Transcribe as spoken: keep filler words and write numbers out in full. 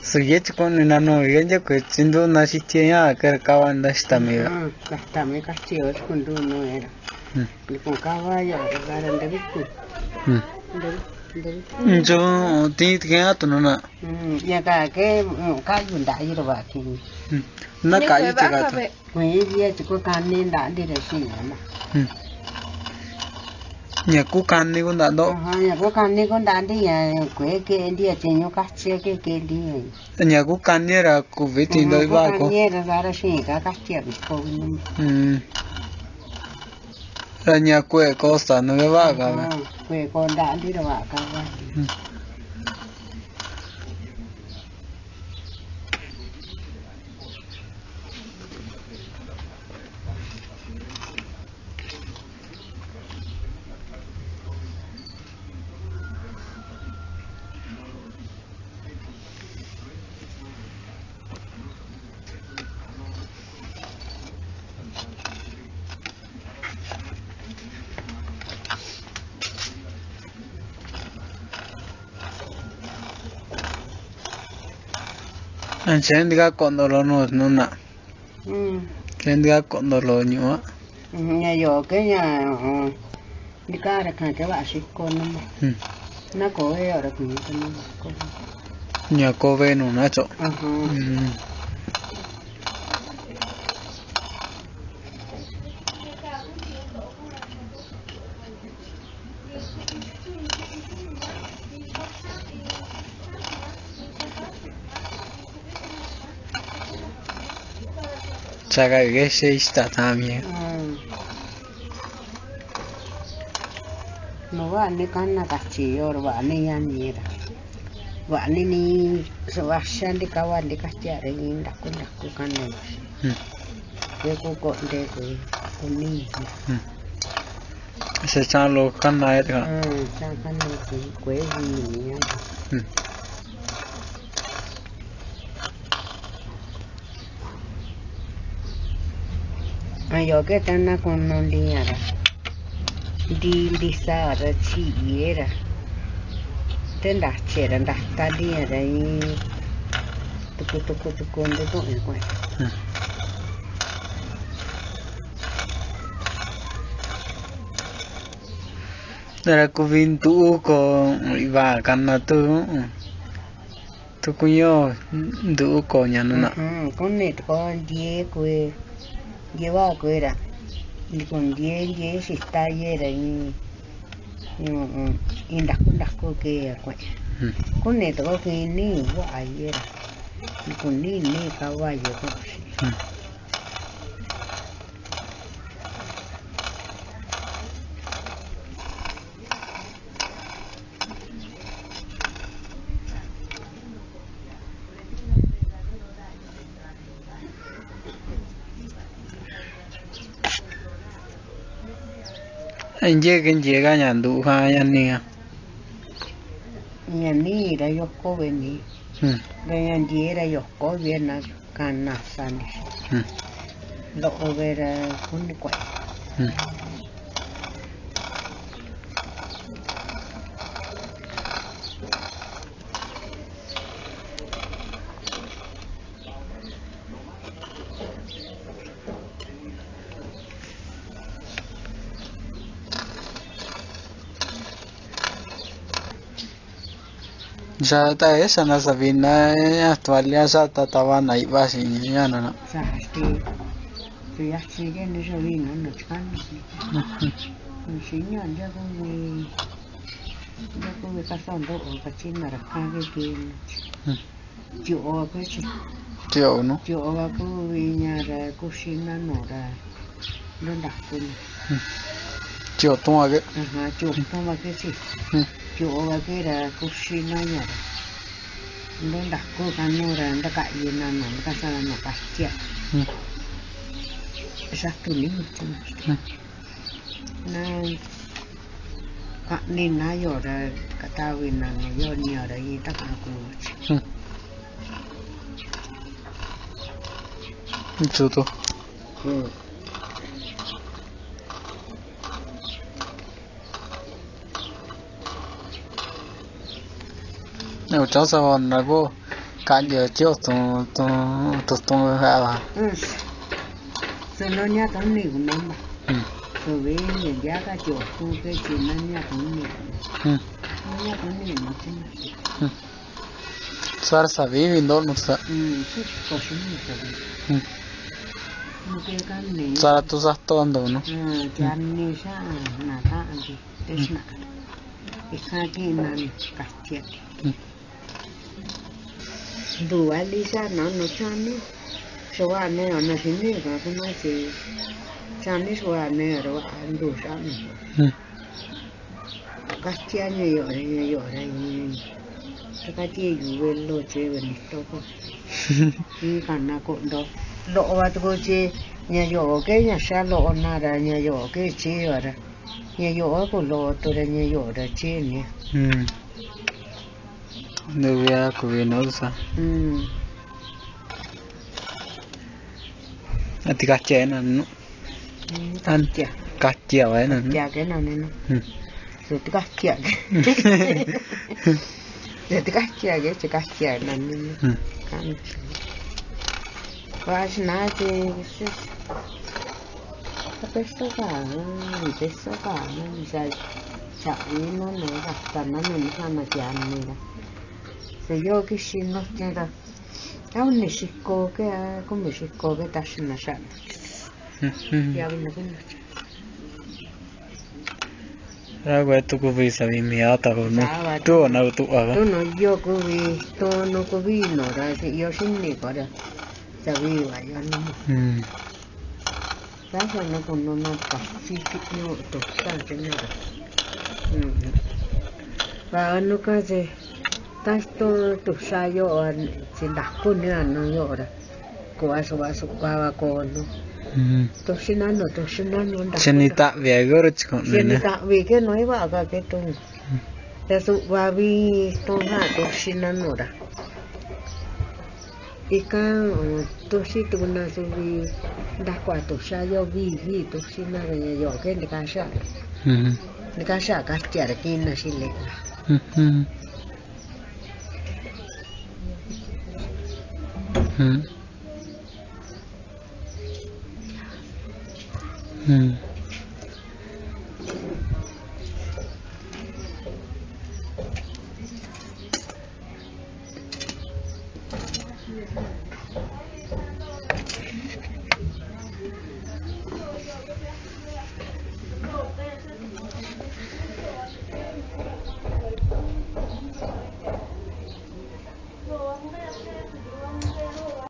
Su ye chi kuaꞌni na nuu yo ndia kuechi nduꞌu na xitiꞌ ña ke ra kava nda xita mi va. Kata mi kachi yo chi kunduꞌu nuu ra. Ndikun kava yo ra ra ndaviku. Ndio ti tiken atu na. Ya ka ke kayu ndayi ro va ki. Na kayu ti ka tu. Kuiin via chi ku kani ndaꞌa ndi ra xina na. Ña ku kani ku ndaꞌa ndo. Ña ku kani ku ndaꞌa ndi ña kuëe keꞌe ndi chiñu kachi ke keꞌe ndi ña. Ña ku kani ra kuvi ti ndo ivaꞌa ko. Kani ra ra xii ka kachi a viko vi ni. Ra ña kuëe ko sa nu ke vaꞌa ka va. Kuëe ko ndaꞌa ndi ra vaꞌa ka va. Anche ndika kondo lo nu nu na. Ke ndika kondo lo ñuꞌu. Ña yoꞌo ke ña ndikaa ra kan ke vaꞌa xiko na ma. Na koo ve ra kun ta na ko. Ña koo ve nu na cho. Chaka ke xeista también. Nu vaꞌa ni kana kachi yo ra vaꞌa ni ñani ra. Vaꞌa ni ni vaxa ndi kava ndi kachi ra iin ndaku ndaku kana. Ke ku koꞌnde ku ku ni. Se chan lo kana ya ta. Chan kana ku ku ni ya. A yo ke ta na kono ndi ña ra ndi ndisa ra chiꞌi ra te ndache ra ndata ndi ña ra iin tuku tuku tuku ndutuꞌun kuaꞌan. Ra kuvi nduꞌu ko iva kana tu. Tu kuñu nduꞌu ko ña nuna. Kuni tuko ndiee kuvi ndiee vaꞌa kuvi ra ndikundiee ndiee xita yee ra iin iin ndaku ndaku kee ra kuaꞌan. Kuni tuko kiꞌin nii vaꞌa yee ra ndikuni nii ka vaꞌa yee kuaꞌan. Ndiee ke ndiee ka ña nduꞌu jan ña nii ña. Ña nii ra yoko ve ni. Ra ña ndiee ra yoko ve na. Kana sa ndi. Loꞌo ve ra kuni kuaꞌa. Sa ta e sa na savina ña tualia sa ta tava na iꞌva xiꞌin ña na na. Sa este, tu yachi ke ni savina na chikani. Ni siña ndia kuvi ndia kuvi ka sa ndoꞌo kachi na ra ka ke ke. Tioꞌo va kuvi chi. Tioꞌo nu. Tioꞌo va kuvi ña ra kuxi na nuu ra ndondaku na. Tioꞌo tun va ke. Aja, tioꞌo tun va ke chi. Tioꞌo va ke ra kuxi na ña ra ndondaku ka nuu ra ndakaꞌyu na nuu ndakasa na nuu katia. Sa tu ni tu. Na kaꞌni na yo ra katavi na nuu yo ña ra iin takan kuu chi. Chutu. Ucha savana ko Kaꞌndia yo tioꞌo tun, tun, tutun jaꞌa va. Mm. Su na ña kuni ku na ma. Mm. Su vi ndia ndia ka tioꞌo tun ke chi na ña kuni ku na. Mm. Na ña kuni ku na chi na. Mm. Saa ra savi vi ndo nu sa. Mm, su ko xini savi. Mm. Nu ke kani. Saa ra tu sato ndo nu. Mm, tiani xaꞌa na taꞌan di. Te xinaꞌa. Ikan kiꞌin na ni katia. Mm. Nduva li xaꞌa na nu chani. Xawaꞌa na yo na xini kan kuna chi chani xawaꞌa na yo ra vaꞌa ndu xaꞌa na. Mm. Katia ña yoꞌo ra, ña yoꞌo ra iin. Sakatie yu velo chee ve nito ko. Iin kana koꞌo ndo. Loꞌo va tuku chi ña yoꞌo ke ña xa loꞌo na ra ña yoꞌo ke chee va ra. Ña yoꞌo ku loꞌo tu ra ña yoꞌo ra chee ni. Mm. Nduvi a kuvi na sa. Mm. A ti katia na nu. Mm, an-, katia. Katia va na nu. Katia ke nani na. Mm. Su ti katia ke. Su ti katia ke, ti katia nani na. Mm. Kan. Vaꞌa xinaa chi, ta peso kaa, ni peso kaa na ni xa chaꞌvi na nu, rasta na nu ni xaꞌa na tiani ra. Ra yoo kixi notin ra, a uni xiko ke, a kumi xiko ke taxi na xaꞌa na. Mhm. Tiavi na ke notin. Ra kue tu kuvi savi mii a ta nu. Saa va tu tu na kutuꞌva va. Tu nu yoo kuvi, tu nu kuvi nu ra, si iyo xini ko ra, savi va yo nu. Mm. Saa xa na kunu na kachi chiꞌñu tu sa ke na ra. Mm. Va nu ka se ta tu tu sa yo a, si ndaku ni a nu yo ra. Kuꞌva suꞌva suꞌva va koo nu. Mm. Tuxi na nu, tuxi na nu ndaku. Xini taꞌvi a goro chikoꞌni. Xini taꞌvi ke nu ivaꞌa ka ke tu. Mm. Ra suꞌva vi tu ha tuxi na nu ra. Ikan, mm, tuxi tu na suvi ndakua tuxa yo vi vi tuxi na ra ña yoꞌo ke ndikaxaꞌa. Mm. Ndikaxaꞌa katia ra kiꞌin na xi leꞌe va. Mhm. Mm. Mm.